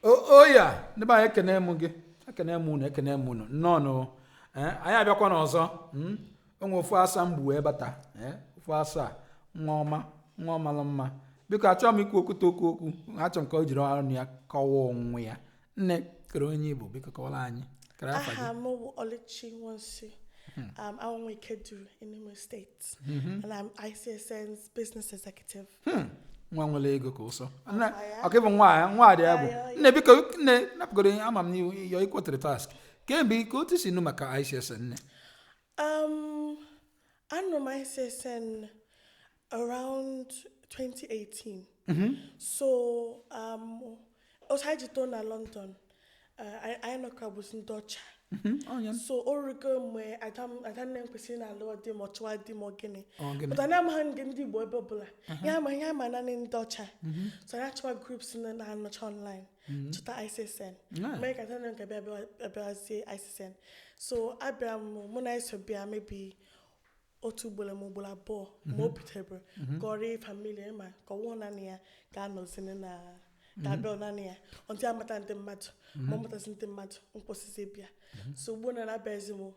O ya ndị be anyị, ekene m gị, ekene m unu, ekene m unu, nnọọ. Anyị abịakwa n'ọzọ. O nwe ofu asa mgbu wee bata, ofu asa nwa ọma, nwa ọmalụ mma. Biko, achọghị m ikwu okwute okwu okwu, achọrọ m ka o jiri ọnụ ya kọwaa onwe ya. Nne, kere onye Igbo, biko kọwara anyị kere afa gị. Aha m bụ Oluchi Nwosu. I'm Ikeduru in Imo State, and I'm ICSN's business executive. Nwa nwere ego ka ụsọ. Nne, ya. ọka ịbụ nwa nwa dị ya bụ Ya, ya. Nne, biko, nne, napụgoro ihe ama m n'ihu yọ ikwotere task kemgbe ka otu si nụ maka ICSN, nne. I know my ICSN around 2018. So, otu anyị ji too na London, anyị nọkọ bụ ndị ọcha. Onye So o rugo mgbe adanne m kwesịrị na-alụ di ma ọ chụwa di ma ọ gịnị. Ọ gịnị? But anyị amaghị ndị Igbo ebe ọbụla. Ihe ama naanị ndị ọcha. So anyị achọwa groups na-anọcha online. Chọta ICSN. Mee ka adanne m ga bịa bịazie ICSN. So abịara m, mụ na eso bịa maybe otu ugboro ma ugboro abụọ ma o bitere gọrọ family ma ka ọwụ naanị ya ga-anọzini na ga-abịa naanị ya ọntị amata ndị mmadụ ma ọ matazi ndị mmadụ nkwụsịzi bịa. So ugbu na na-abịazi m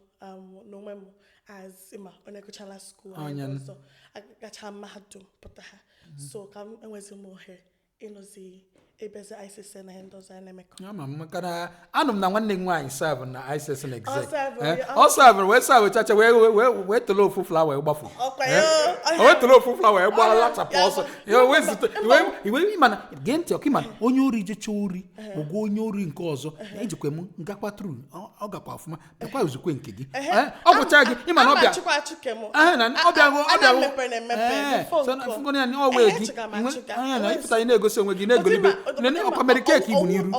n'onwe m as ịma onye gụchala school Onye anyị ọzọ agacha mahadum pụta ha, so ka m enwezi m ohere ịnọzi ịbịazi ICSN na ihe ndị ọzọ anyị na-emekọ. Ama m maka na anụ m na nwanne m nwaanyị serve na ICSN exec. Ọ serve, ya. Ọ serve wee serve chacha wee tolo ofu flower wee gbafu. Ọkwa Eh? ya. O wee tolo ofu flower wee gbaa lachapụ ya, ọsọ. mba, Ya wee mba, zute mba. iwe ịma na gee ntị ọka ịma na onye ori jecha ori ụgwọ onye ori nke ọzọ ejikwa m ngakwa tru ọ gakwa ọfụma bịakwa ozukwe nke gị. Ehe. Ọ gwụcha gị ịma na ọ bịa Achịkwa achụke m. Ee, na ọ bịago ọ bịago mepere na emepe. Ee, before so na nkọ. fụgo ya na ọ wee Ehe, gị achụga m achụga. anya na Enwezi- ịpụta ị na-egosi onwe gị na-egolibe. Nene, ọkwa mere keeki ibu n'iru.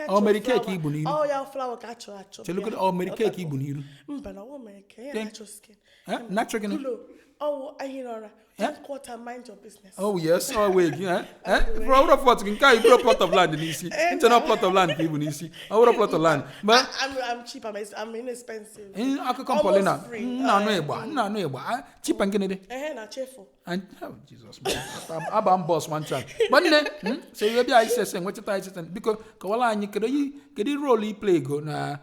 Ọ mere keeki ibu n'iru. Ọ ya flower ka achọ achọ. Chelugoro, bịa. ọ mere keeki ibu n'iru. Mba, na ọ mere keeki ya natural skin. Eh, natural gịnị? Glow. Ọwụ ahịrị ọra. One quarter, mind your business. Oh yes, ọ wee gị. Eh? Eh? Ọ bụrụ plot gị nke a iburu plot of land n'isi. Nche na plot of land ka ibu n'isi. Ọ bụrụ plot of land. Ma I'm cheap. I'm inexpensive. Akụkọ Almost Paulina, free. nna anụ ịgba, nna anụ ịgba. Ah, cheap and gịnị dị? Ehe, na chefu. And, oh, Jesus, man. Aba m boss one time. But nne, so you bịa ICSN, nwechata ICSN. Biko, kọwara anyị kedu kedu role i play go na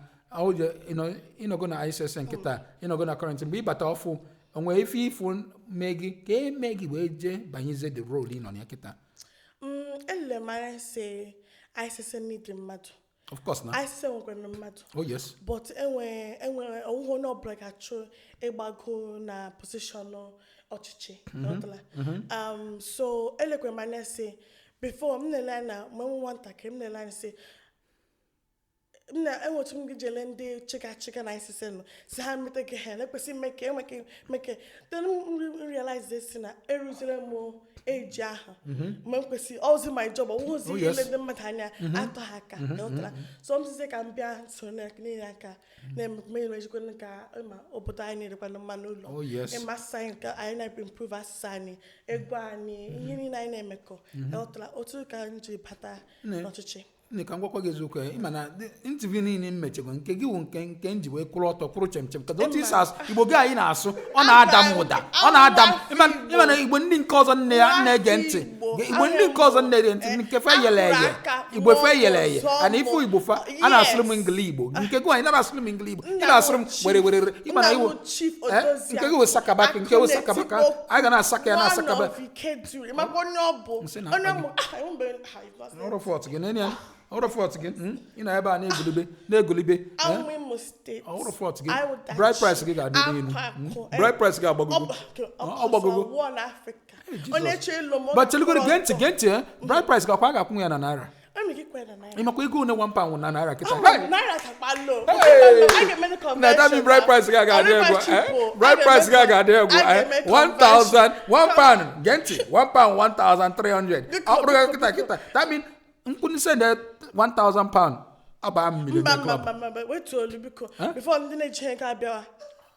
ịnọgo na ICSN kịta, ịnọgo na current mgbe ịbata ọfụ, o nwere ife ifu mee gị ka eme gị wee jee banyezie the role ị nọ na ya kịta? Elele m anya sị ICSN need mmadụ. Of course na. ICSN nwekwara mmadụ. Oh yes. But enwere onwughị onye ọbụla ga-achọ ịgbago na position ọchịchị, ghọtala? So elekwara m anya sị before m na-ele anya mgbe m nwatakịrị, m na-ele anya sị m na enwetu m gị jele ndị chịga chịga na ICSN nọ si ha mete gị ha na-ekwesị meke enweke meke. Then m realize si na eruzire m eji ahụ mgbe m kwesị ozi my job ọwụzi ile ndị mmadụ anya atọ ha aka, ghọtara? So m sizie ka m bịa so na-enye aka na-eme ejikwa ka ịma obodo anyị na-erekwana mma n'ụlọ. Oh, yes. Ịma asụsụ anyị nke anyị na-improve asụsụ anyị, egwu anyị, ihe niile anyị na-emekọ, ghọtara? Otu ka m ji bata n'ọchịchị. Nne, ka m gwakwa gị eziokwu ya, ịma na interview niile m mechekwa nke gị wụ nke m ji wee kwụrụ ọtọ kwụrụ chem chem kedu otu isi asụ Igbo gị anyị na-asụ, ọ na-ada m ụda, ọ na-ada m. Ịma na Igbo ndị nke ọzọ nne ya na-ege ntị, Igbo ndị nke ọzọ nne ege ntị nke fe yele eye, Igbo fe yele eye ana ifu Igbo fa a na-asụrụ m ngili Igbo nke gị anyị na-asụrụ m ngili Igbo, ị na-asụrụ m were were were. Ịma na Igbo Chief Eh, Odozie nke gị wụ sakabaka, nke wụ sakabaka anyị ga na-asaka ya na-asakaba. One of Ikeduru. Ịmakwa onye ọ bụ? Nsị na Onye akpa gị. mụ ah, enwebeghị ha, Ọrụ fọt gị nene ya, ọrụ fọt gị, ị nọ ebe a na-egolibe na-egolibe, eh? Amụ Imo State. Ọrụ fọt gị I would bride price gị ga-adị n'elu. Akụ, akụ, Bride price gị agbagogo. Ọ gbagogo. One Africa. Jesus. Onye chọ ịlụ m, ọ But chelugoro, ga-akwụ gee ntị ọtọ. gee ntị, eh? Bride price gakwa a ga-akwụ ya na naira. Enwere ike ikwe na naira. Ị makwa ego one 1 pound na naira kịta? Ama m, Hey! naira kakpa low. Hey! A ga-eme the Na that mean bride price gị ga-adị Ọ egwu dịkwa cheap eh? o. Bride A price gị ga-eme ga-adị egwu a eh? ga-eme 1000 1 pound, gee ntị, 1 pound 1300. Biko, Ọ bụrụ biko, kịta biko. kịta, that mean nkwụ send 1000 pound aba Mba millionaire mba club. mba mba mba, wetuo olu biko Eh? before ndị na-eji ego abịawa.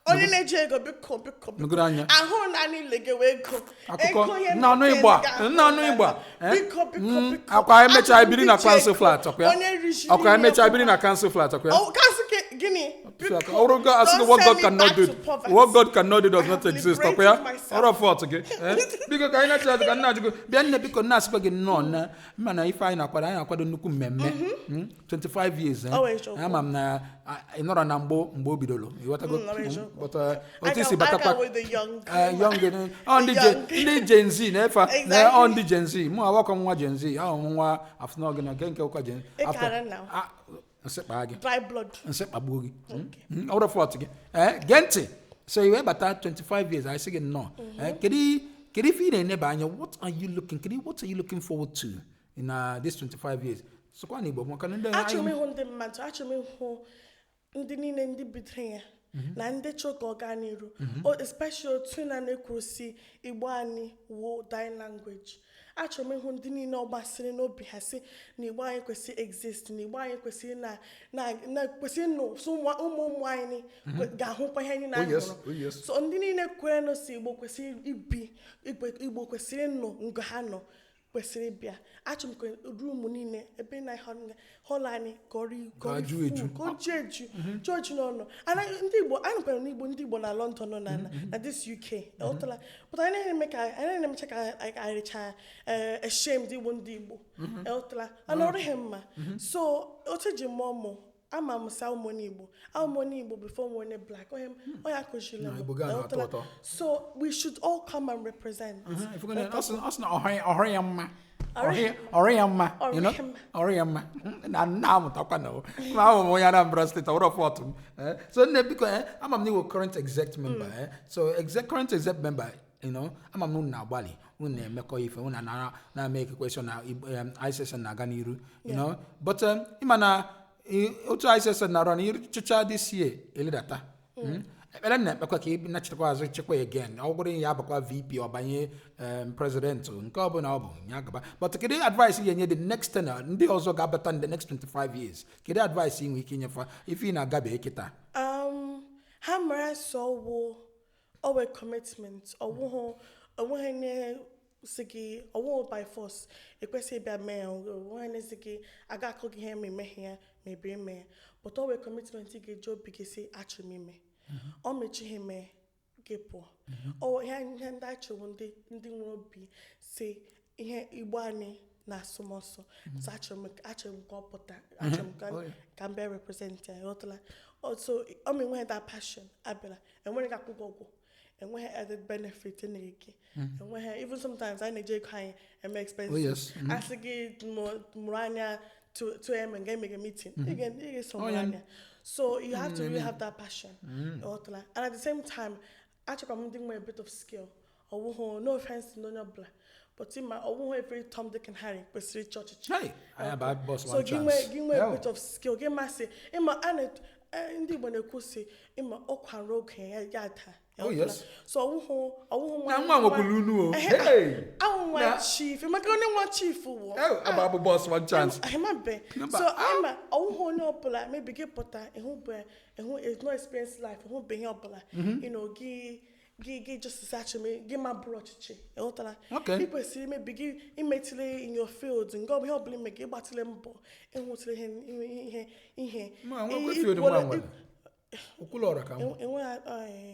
Onye na-eji ego, biko, biko, biko. Nugoro anya. Ahụ na niile gewe ego. Akụkọ Ego ihe nna ọnụ na-ete Igbo a, ga-ahụ nna ọnụ Igbo a, n'anya. eh? Biko, biko, biko. Akwa emechaa Achọrọ m biri na iji council ego. flat, ọkwa ya? Onye rijiri Ọkwa ihe emechaa biri na ọbụla. council flat, ọkwa ya? Oh, council gịnị? Biko, Ọrụ God asị gị, don't what send God me cannot back do to poverty. what God cannot do does I not have exist, liberated ọkwa ya? myself. Ọrụ fọt gị, eh? Biko, ka anyị na-achị azụ, ka nna ajụ gị bịa. Nne, biko, nna asịkwa gị nnọọ na mma na ife anyị na-akwado nnukwu mmemme, 25 years, eh? Ọ wụ eziokwu. Ama m na ị nọrọ na mgbo mgbe o bidoro, ịghọtago? Ọ wụ eziokwu. But otu I isi got- I batakwa got with the young. Young, ọ ndị The Gen young. ndị Gen Z na-efe na Exactly. ọ ndị Gen Z. Mụ awakọ nwa Gen Z ahụ, m nwa afụnọgị na nke nke ụkwa Gen Ị after- kara now. Ah, nsị kpaa gị. Dry blood. Nsị kpagbuo gị. Ọrụ fọt gị. Gee ntị, so i wee bata 25 years, anyị sị gị nnọọ. Kedu ife ị na-eneba anya? What are you looking kedu what are you looking forward to in this 25 years? Sụkwa na Igbo maka na ndị Achọrọ m ịhụ ndị mmadụ, achọrọ m ịhụ ndị niile, ndị bidoro ya na ndị chọrọ ka ọ gaa n'iru. Especially otu na na-ekwuru si Igbo anyị wụ dying language. Achọrọ m ịhụ ndị niile ọ gbasịrị n'obi ha si na Igbo anyị kwesịrị exist, na Igbo anyị kwesịrị na kwesịrị nụ, so ụmụ ụmụ ụmụ anyị ga-ahụkwa ihe anyị Oh, yes. na-ahụrụ. Oh, yes. So ndị niile kwere si Igbo kwesịrị ibi, Igbo kwesịrị ịnọ nga ha nọ, kwesịrị ịbịa. Achọrọ m ka room niile ebe na hall anyị ka ọ ka ọ Ga-ajụ full, eju. ka o ju eju, ju eju n'ọnụ. Ana ndị Igbo anyị nwekwara n'Igbo, ndị Igbo na London nọ na this UK, ọtụla, but anyị na-eme ka anyị na-emecha ka anyị richa ashamed Igbo, ndị Igbo ọtụla ana ọrụ ha mma. So otu eji mụọ mụ, ama m sa ụmụ onye Igbo, ahụ m onye Igbo before m onye black, onye akụziri Na m. Igbo ga na-atọ Ọtụla. ụtọ. So we should all come and represent. Ifugo na- ọ sị na ọhụrụ ya mma. Ọrụ ya mma, you know? Ọrụ ya mma. Ọrụ ya mma na nna amụtakwa na o. Ma ahụ m onye Anambra Steeti, ọrụ fọtụ m. So nne, biko, ama m na iwu current exec member, So exec, current exec member, ama m na unu na-agbalị, unu na-emekọ ife, unu na na-eme ekwesị na ICSN na-aga n'iru. But ịma na otu ICSN na-arụ na ịchịcha this year eledata. Ekpere m na-ekpekwa ka ị nachitakwa azụ chekwa again, ọ bụrụ ya abakwa VP, ọ banye president, nke ọbụla ọ bụ ya gaba. But kedu advice ị ga-enye the next tenor, ndị ọzọ ga-abata in the next 25 years? Kedu advice ị nwere ike inyefa ife ị na-agabe kịta? Ha mara sọ wụ owe commitment, ọwụhụ onweghị na-si gị ọwụhụ by force ekwesịghị ịbịa mee ya, onweghị na-esi gị aga akụ gị ihe ma emeghe ya ma ebiri ime ya, but owe commitment ị ga-eji obi gị si achọrọ m ime, ọ mechighị mee gị pụọ. Ọ ihe ndị anyị chọrọ, ndị nwere obi si ihe Igbo anyị na-asụ m ọsọ, so achọrọ m ka ọ pụta, achọrọ m ka Oh, yeah. ka m bịa represent ya, ghọtala? So ọ ma enweghị that passion, abịala, enweghị akwụkwọ ụgwọ, enweghị added benefit na gị, enweghị. Even sometimes anyị na-eji ego anyị eme expenses. Oh, yes. Asị gị mụrụ anya 2 a.m. nga emege meeting, ị ga-eso Oh, mụrụ yeah. anya. So you have to really have that passion, ghọtala? And at the same time, achọkwa m ndị nwere a bit of skill. Ọwụhụ, no offense to onye ọbụla, but ịma ọwụhụ every Tom, Dick and Harry kwesịrị ịchị ọchịchị. Hey, anyị aba boss So one gị nwee chance. gị nwee a Yeah. bit of skill, gị masị ịma a na ndị Igbo na-ekwu sị ịma ọkwara oge ya ya daa. Oh, yes. So ọwụhụ Na nwa nwekwuru unu o. Hey! Ahụ nwa Na- chief, maka onye nwa chief wụ Oh, aba bụ boss one chance. Ahịmabe. Mba, So ah. ịma ọwụhụ onye ọbụla maybe gị pụta ịhụ ịhụ no experience life, ịhụ ihe ọbụla, gị just sị achọ m gị ma bụrụ ọchịchị, ịghọtara? Okay. Ị kwesịrị imebi gị imetụle in your field nke ọbụla, ihe ọbụla ime gị ịgbatịle mbọ ịhụtụle ihe Ma nwekwa field nwa nwere. Okwuluọra ka m. Enwe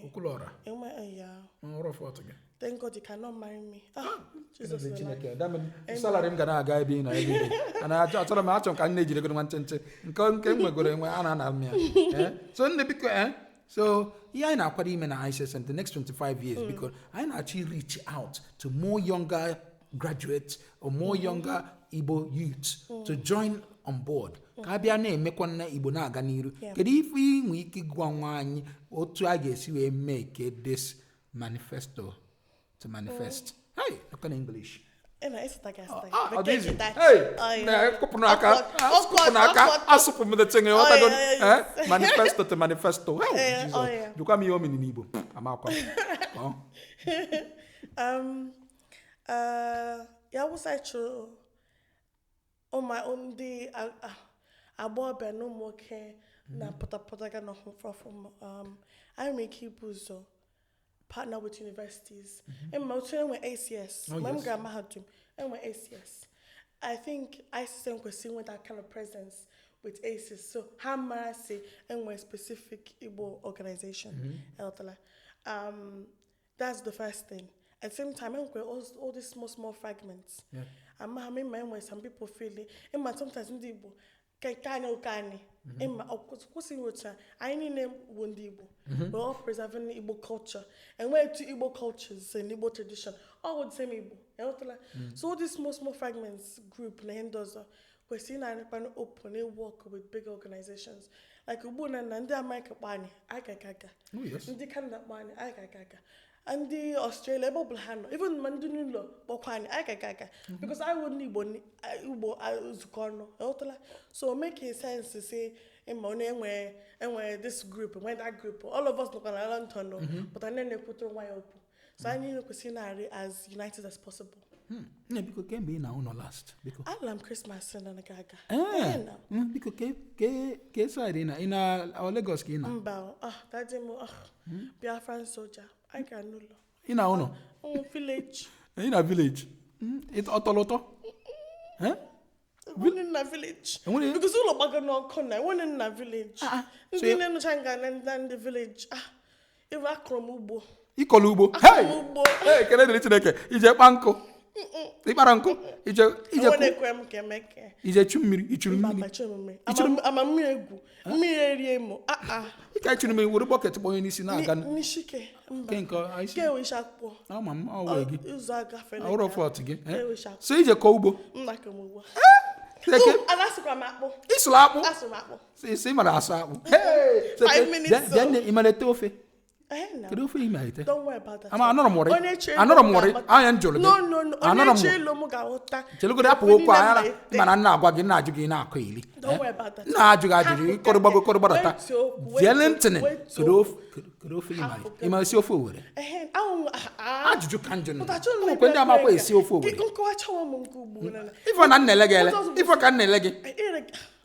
Okwuluọra. enwe ya. Ọrụ fọtụ gị. Thank God you cannot marry me. Ah, Jesus Eze is alive. Chineke, salary m ga na-aga ebe ị nọ ebe ị dị. Ana achọrọ m achọ ka m na-ejidegoro nwa ntịntị nke m nwegoro enwe a na-ana m ya. So nne, biko, so ihe anyị na-akwado ime na ICSN the next 25 years, biko, anyị na-achọ reach out to more younger graduates or more younger Igbo youths to join on board ka a bịa na-emekwa na Igbo na-aga n'iru. Kedu ife ị nwee ike ịgwa nwa anyị otu a ga-esi wee make this manifesto to manifest? Hey, look in English. Ị na-eseta gị asịta. Ah, ọ dị Bekee easy. gị that. Hey, Oh, yeah. na kụpụ n'aka, Awkward, asụpụ awkward, n'aka, awkward. asụpụ m the thing, ịghọtago? Oh, yeah, yes. Manifesto to manifesto. Hey, Yeah, Jesus. oh, yeah. Jụkwa m ihe o mean n'Igbo. Amakwa m. Oh. Ya wụsa chụrụ ụmụ ndị agbọghọbịa na ụmụ nwoke Na pụta ga n'ọfụma. Anyị nwere ike ibu ụzọ partner with universities. Ịma otu enwe ACS. Oh, Mgbe m yes. gara mahadum, enwe ACS. I think ICSN kwesịrị inwe that kind of presence with ACS. So ha mara si enwe specific Igbo organization. Eltala. That's the first thing. At the same time, enwe all these small, small fragments. Ama ha ịma enwe some people feel ịma sometimes ndị Igbo ka anyị ụka anyị ịma ọ kwụsịghị otu a anyị niile bụ ndị Igbo. We're all preserving Igbo culture and we're two Igbo cultures and Igbo tradition, all with the same Igbo. Ịghọtala? So all these small, small fragments group na ihe ndị ọzọ kwesịrị na-anịkwanụ open work with big organizations like ugbu na ndị America kpọ anyị, anyị ga aga. Oh, yes. Ndị Canada kpọ anyị, anyị ga aga. Ndị Australia, ebe ọbụla ha nọ, even ma ndị n'ụlọ kpọkwa anyị, anyị ga aga, because anyị wụ ndị Igbo, Igbo zukọ ọnụ. Ịghọtala? So make sense to say ịma onye enwe this group, enwe that group, all of us nọkwa na London o, but anyị na-ekwute nwa ya okwu, so anyị niile kwesịrị na-arị as united as possible. Nne, biko, kemgbe ị na ụlọ last, biko? Ala m Christmas na aga aga. Ee, Ee, na. Biko, ke side ị na ị na ọ Lagos ka ị na? Mba, ah, daddy m, ah, Biafran soldier, anyị gara n'ụlọ. Ị na ụlọ? Village. Ị na village. Ọ tọrọ ụtọ? Eh? Enwere na village. Enwere- Because ụlọ gbago n'ọkụ na enwere na village. Ah, ah. Ndị na-enụcha nga na ndị village. Ah, ebe akụrụ m ugbo. Ịkọrọ ugbo? Akụrụ Hey! m ugbo. Hey, ekele dịrị Chineke. Ije kpa nkụ? Ịkpara nkụ? Ije Enwere ekwe m ka eme ka. Ije chu mmiri? Ichuru Mba, mmiri? mba, chụrụ m mmiri. Ichuru Ama mmiri egwu. Mmiri erie m. Ah, ah. Ị ka ichuru mmiri were bucket kpọnye n'isi na-aga. N'ishike. Mba. Ke nke anyị si. Ke ewe isi akwụkwọ. Ama m ọ wee gị. Ụzọ agafere. Ọhụrụ fọt gị. Ke ewe isi akwụkwọ. So ije kọọ ugbo. M na-akọ m ugbo. Eke Ana asụkwa m akpụ. Ịsụrụ akpụ? Asụrụ m akpụ. Sị mara asụ akpụ. Hey! So 5 minutes, bịa nne, ị mara ete ofe? Eh, no. Kedu ofe ị ma ete? Don't worry about that. Ama anọrọ m ụrị. Onye chee Anọrọ m ilo m ụrị. ga-aghọta. Anya m jụrụ gị. No, no, no. Anọrọ Onye m chee ilo m ga-aghọta. Chelugoro apụ okwu Niile anya ma ete. mana nna agwa gị, nna ajụ gị na-akọ ili. Don't Eh? worry about that. Nna ajụ gị ajụjụ, Hapụ ịkọrọ gbago, ka- kọrọ gbadata. wetuo okwu, Ziele wetuo ntịnị. wetuo Kedu okwu. ofe kedu ofe ị ma Hapụ ị ma esi ofe Owere? Ehe, ahụ m, ah, ah. Ajụjụ ka njụ nụ. But achọrọ m Nwekwe ndị ịbịa amakwa kwere esi ofe ka- Owere. Nkọwacha onwe m nke ugbo na. Ifo na nnele gị ele. Ụzọ ọzọ Ifo ka nnele gị.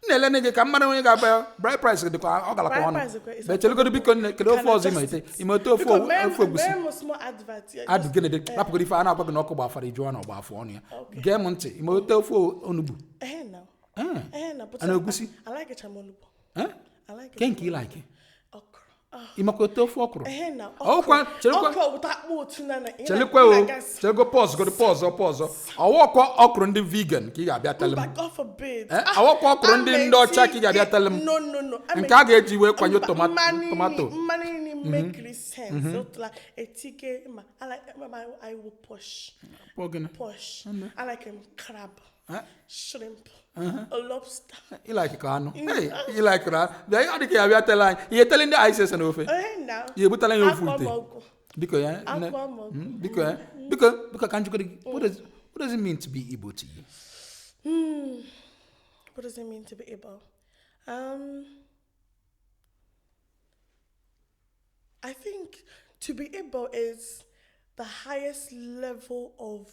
Nnele nne gị ka mmadụ onye ga-abịa bride price dịkwa ọ galakwa Bride ọnụ. price dịkwa- is Bee chelugodo, biko nne, kedu ofe Can I ọzọ ị ma just- ete? Ị ma ete ofe Biko, mee ofe egusi? mee m small advert. Yeah, Adụ just- gịnị dị rapụgoro ife a na-agwa gị na ọkụ gbafara ijuwa na ọgba afọ ọnụ ya. Gee m ntị, ị ma ete ofe onugbu? Ehe, na. Eh. Ehe, na. But A na-egusi? I like it, onugbu. Eh? I like it. Ke nke ị like? Okra. Ah. Ị makwa ete ofe ọkwụrụ? Ehe, na. Ọkwa chelukwa Okra with akpụ otu na na. Chelukwa o, chelugo, pause goro, pause, pause. Ọwọkwa ọkwụrụ ndị vegan ka ị ga-abịa tele m. Mba, God forbid. Eh, awọkwa ọkwụrụ ndị ọcha ka ị ga-abịa tele m. No, no, no. Nke a ga-eji wee kwanye Mba, tomato. Mmanụ nri make sense. Otula etike ma I like I will push. Pụọ gịnị? Push. I like him crab, Eh? shrimp, a lobster. Ị like ka anụ. Hey, ị like ka anụ. Bịa, ọ dị ka ya bịa tele anyị. Ihe tele ndị ISIS na ofe. Eh, now. Ya ebutala ya ofu Akwa ite. m ọgwụ. Biko ya. Akwa m ọgwụ. Biko ya. Biko, biko, ka njikọrọ gị. What does it mean to be Igbo to you? What does it mean to be Igbo? I think to be Igbo is the highest level of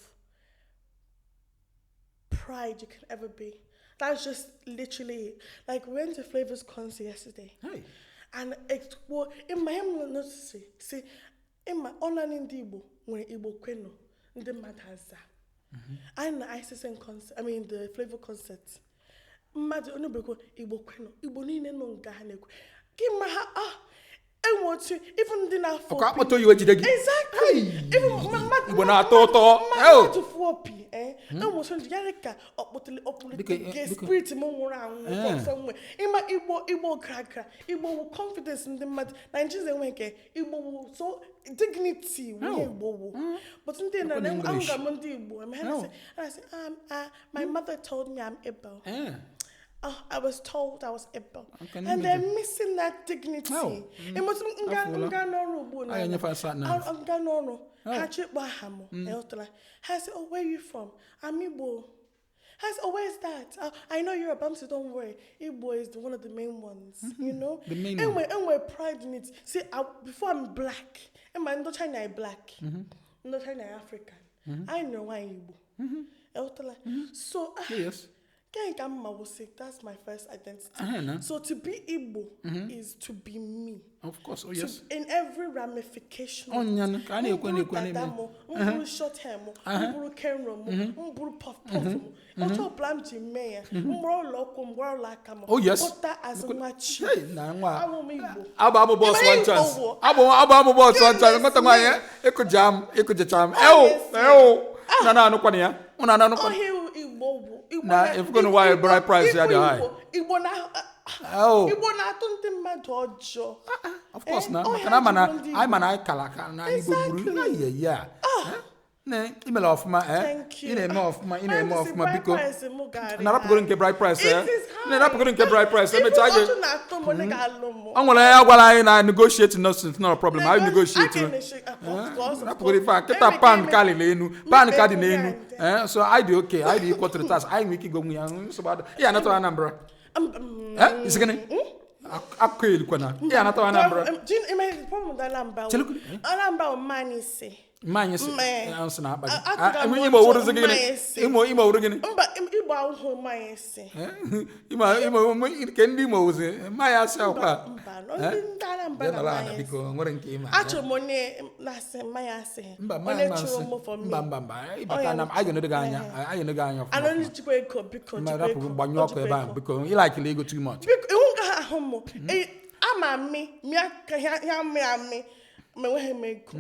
pride you can ever be. That's just literally it. Like, we went to Flavor's concert yesterday. Hey. And it was in my notice, see, in my online ndị Igbo nwere Igbo kwenu ndị mmadụ aza. Anyị na ICSN concert, I mean the Flavor concert. Mmadụ onye bekwa Igbo kwenu, Igbo niile nọ nga ha na-ekwu. Gị ma ha, ah, enwe otu even ndị na-afọ Ọkwa akpata oyi wee jide gị. Exactly. Even Igbo na-atọ ụtọ. Oh. Mmadụ fụọ opi, eh? Enwe otu ndị ya dị ka ọkpụtele ọkpụlite Biko, ge biko. spirit m nwụrụ anwụ from Eh. somewhere. Ịma Igbo, Igbo gara gara, Igbo wu confidence ndị mmadụ. Naijiria enwe nke Igbo wu so dignity wu ihe Oh. Igbo wu. But ndị na Ọkwa na English. ahụga m ndị Igbo. And I Oh. say, and I say, my mother told me I'm Igbo. Eh. Oh, I was told I was Igbo. Okay, And they're missing that dignity. Oh. Ịmụtụ nga Afụla. nga n'ọrụ ugbu na. Anyị enyefe asa na. Nga n'ọrụ. Ha chịkpọ aha m. Ịghọtara? Ha sị, "Oh, where are you from?" I'm Igbo. Ha sị, "Oh, where's that?" "Oh, I know you're a Bamsi, don't worry. Igbo is one of the main ones, you know?" The main Enwe pride in it. See, before I'm black, and my ndị China is black. Ndị China is African. I know why Igbo. Ịghọtara? So, ah, Yes. Nke ka mma wụ sị, that's my first identity. Ehe, na. So to be Igbo is to be me. Of course, oh yes. In every ramification. Ọnya nụ, ka a na-ekwe na-ekwe M bụrụ na-eme. dada mụ, m bụrụ short hair mụ, m bụrụ cornrow mụ, m bụrụ puff puff mụ. Otu ọbụla m ji mee ya, m gbara ụlọ ụkwụ m, gbara ụlọ aka m. Oh, yes. Pụta as nwa chi. Hey, na nwa. Awụ m Igbo. Agba abụ bọs Ị one mara chance. Igbo wụ? Agba abụ bọs one chance. Goodness Nwata nwaanyị me. ịkụja m, ịkụjacha m. Ewu, Honestly. ewu. Na na-anụkwana ya. Ụnụ na-anụkwana. Ọhịa Igbo bụ. Igbo Na if you why bride price ya dị high. Igbo na Oh. Igbo na-atụ ndị mmadụ ọjọọ. Of course Eh, na ọhịa maka na ama na juru ndị anyị ma na anyị kara aka na Igbo gburu Exactly. ayi ya. Ne, imela ọfụma eh. Thank you. Ị na-eme ọfụma, ị na-eme Fantasy ọfụma bride biko. price mụ garị Na-arapụgoro high. nke bride price eh. It is high. Na-arapụgoro nke bride price emechaa Ibu gị. ọjọọ na-atụ m onye ga-alụ m. Ọ nwere ya gwara anyị na negotiate not not a problem. Anyị negotiate. I can negotiate, of course, of Rapụgoro ife a course. kịta Eme- pan eme- karịrị enu pan ka dị eme- n'enu eh so anyị dị okay, anyị dị equal to the task. Anyị nwere ike igonwu ya nsogbu adị. Ị anatara Anambra. Eh, isi gịnị? Akụkọ elikwana. Ị anatara Anambra. Do you know the problem with Anambra? Chelukwu, eh? Anambra wụ mmanya isi. Mmanya si Mme. nsị na-akpa gị. Akụga m Imo otu wụrụzi gịnị? mmanya isi. Imo wụrụ gịnị? Mba, Igbo ahụhụ mmanya isi. Eh? Imo nke ndị Imo wụzi mmanya asị ọkwa. Mba, no, ndị Anambra Bịa na nọrọ ala mmanya biko, isi. nwere nke ịma. Achọrọ m onye na-asị mmanya asị. Mba, mmanya Onye ma chụrụ nsị. mụ for me. Mba, mba, mba. Ịbata Onye na anyị ga-enedo gị anya. Eh. Anyị ga-enedo gị anya ọfụma. Ana ọfụma. onye jikwa ego, biko, Ma jikwa rapụ ego. gbanyụọ O ọkụ jikwa ebe ahụ ego. biko. Ị likele ego too much. Biko, iwu nga ahụ m. Ama amị, mịa ka ya amị amị, ma enweghị m ego.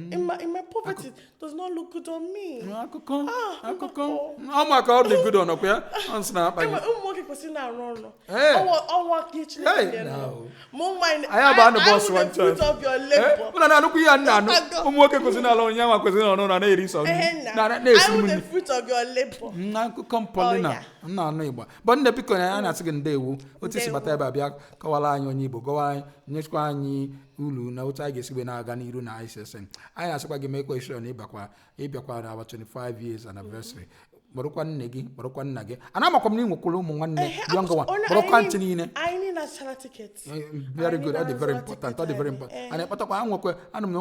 Ịma poverty does not look good on me. Akụkọ Ah, akụkọ akụkọ. ọ maka ọ dị good ọnọkwa ya ọ nsị na-akpa gị. Enwe ụmụ nwoke kwesịrị na-arụ ọrụ. Hey. Ọnwa ka Chineke Hey, nyere no. m. Mụ nwa Anyị abụ anụ bọs one the fruit chance. of your labor. Ụnụ na-anụkwu ihe a nna anụ. Agụ. Ụmụ nwoke kwesịrị na-alụ onye nwa kwesịrị nọ n'ụlọ na-eri sọ nri. Ehe na. Na-esi I will nri. the fruit of your labor. N'akụkọ Paulina Oh, yeah. m na-anụ Igbo bụ nne biko na a na-asị gị ndewo otu isi Ndewo. bata ebe a bịa kọwara anyị onye Igbo, gọwara anyị, nyechikwa anyị ulu na otu anyị ga-esi wee na-aga n'iru na ICSN. Anyị na-asịkwa gị mekwa sure na ịbịakwa na our 25 years anniversary. Kpọrọkwa nne gị, kpọrọkwa nna gị, ana amakwa m na ị nwekwara ụmụ nwanne Ehe, younger one, onye- kpọrọkwa anyị ntị niile. Anyị niile achara ticket. Very Anyị good. Ọ dị niile very azụla important. ticket Ọ dị very anyị. important. Eh. And kpatakwa anwekwe anụ m na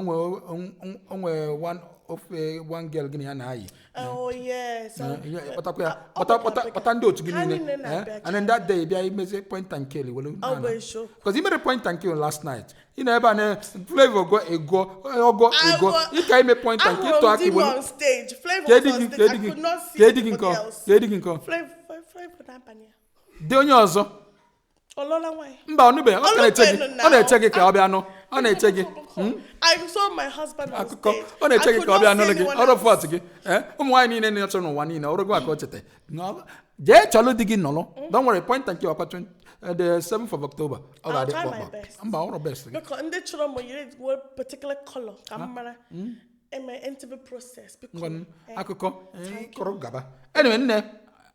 onwe one ofe one girl gị na ya na-ayị. Oh yes. Kpatakwa ya kpata kpata kpata ndị otu gị Ha niile. niile Eh, na-abịa. and then that day bịa imezie point and kill were Ọ bụ eziokwu. because i mere point and kill last night. Ị nọ ebe a na Flavor go ego ọgọ ego ị ka ime point and kill Ahụrụ tụ m aka di m iwere on stage. Flavor ka was edi on gị ka stage. edi I gị could not see ka edi gị anybody nkọ else. ka edi gị nkọ Flavor n'abalị a. dị onye ọzọ. Ọ lụọla nwaanyị? Mba, ọ nụbeghị. Ọ ka na-eche gị. Ọlụbeghị. Ọ na-eche gị ka ọ bịa nụ. Ọ na-eche gị. I saw my husband on Akụkọ stage. ọ na-eche I gị could ka ọ bịa not nụrụ see gị anyone ọrụ else. fọt gị. Ee, ụmụ nwaanyị niile na-achọ n'ụwa niile ọrụ gị ka o cheta. Jee chọlụ di gị nọrọ. Don't worry, point and kill ọkwa 20 the 7th of October ọ I'll ga-adị try my kpọkpọ. best. Mba, ọrụ best gị. Because ndị chọrọ m yiri one particular color ka m mara. Eme interview process. Biko. Ngwanụ, Eh. akụkọ kọrọ gaba. Anyway, nne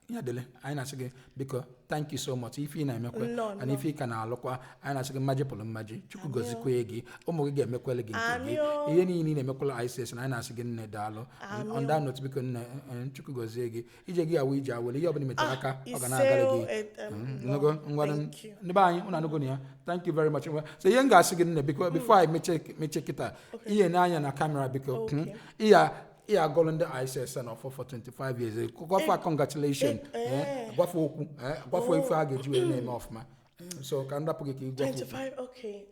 ya dịle anyị na-asị gị biko, thank you so much ife ị na-emekwe Nnọọ, and nnọọ. ife ị ka na-alụkwa. Anyị na-asị gị mmaji pụrụ mmaji. Chukwu gọzikwe gị, ụmụ gị ga-emekwele gị nke gị. Amị o. Ihe niile ị na-emekwela ICS na anyị na-asị gị nne daalụ. Amị On that note, biko nne, Chukwu gọzie gị, ije gị awụ ije awele ihe ọbụla i metara aka ọ ga na-agara Ise o, gị. nnọọ. Nnụgo, ngwanụ. Thank you. Ndị be anyị, ụnụ anụgo na ya. Thank you very much. So ihe m ga-asị gị nne biko, before anyị mechie kịta, ihe n'anya na camera biko. Iya iya agọlụ ndị ICSN ọfọ for 25 years, gwafa congratulation, gwafa okwu, gwafa ife a ga-eji wee na-eme ọfụma. So ka m rapụ gị ka ị gwafa okwu. 25, okay.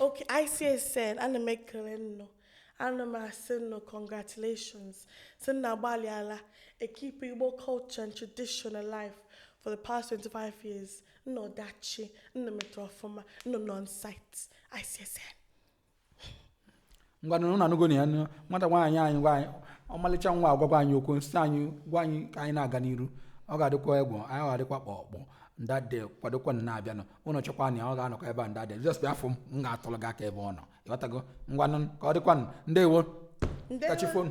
Okay, ICSN, ana m ekele nnụ. Ana m asị nnụ congratulations. Sị na agbalịala keep Igbo culture and tradition alive for the past 25 years. Nnọ dachi, nnọ metụrụ ọfụma, nnọ nọ on site. ICSN. Ngwanụ, ụnụ anụgo na ya nụ. Nwata nwaanyị anyị gwa anyị ọmalịcha nwa agwagwa anyị okwu sị anyị gwa anyị ka anyị na-aga n'iru. Ọ ga-adịkwa egwu anyị, ọ ga-adịkwa kpọkpọ ndade kwadokwa na-abịanụ. Ụnụ chọkwa na ya ọ ga-anọkọ ebe a ndade. Just bịa fụ m, m ga-atụrụ gị aka ebe ọ nọ. Ịghọtago? Ngwanụ, ka ọ dịkwanụ. Ndewo. Ndewo. Kachi fonu.